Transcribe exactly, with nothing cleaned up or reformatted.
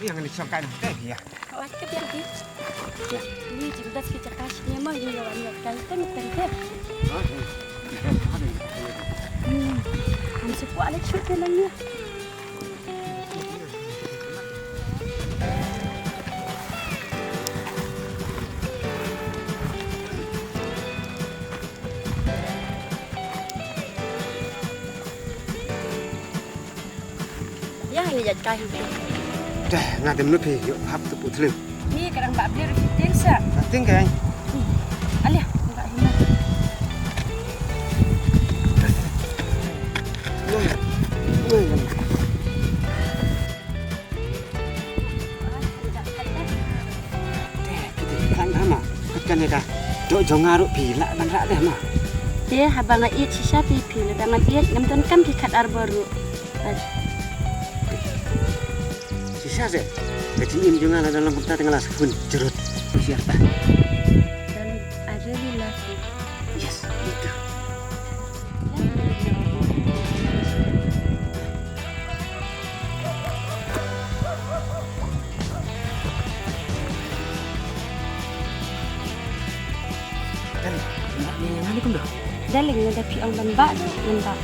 Yang ni song kai ni, ya. Awak ke biar di. Ni jing das ki jaka sini mah, ni lawan ni kai teng teng ke. Hmm. Am sepuh ada cut ni nang ni. Ya, ni jat kai. Dah, nga dem lu phi, yuk hap tu putling. Ni kadang bak blir fitin sa. Fitin kai. Alia, bak hina. Te, kita kan hama. Kat kan ita. Dok jong nga ruh phi lah ban rah deh ma. Te haba nga ïeit shisha phi phi lah ban ïeit ngam don kam phi kat ar bor ruh. Shisha se. Ka jingim jong nga la dang long kumta te nga la skhun jerut. Shisha ta. Dan I really love you. Yes, me too. Darling, nga da phi ong ban bak, ban bak.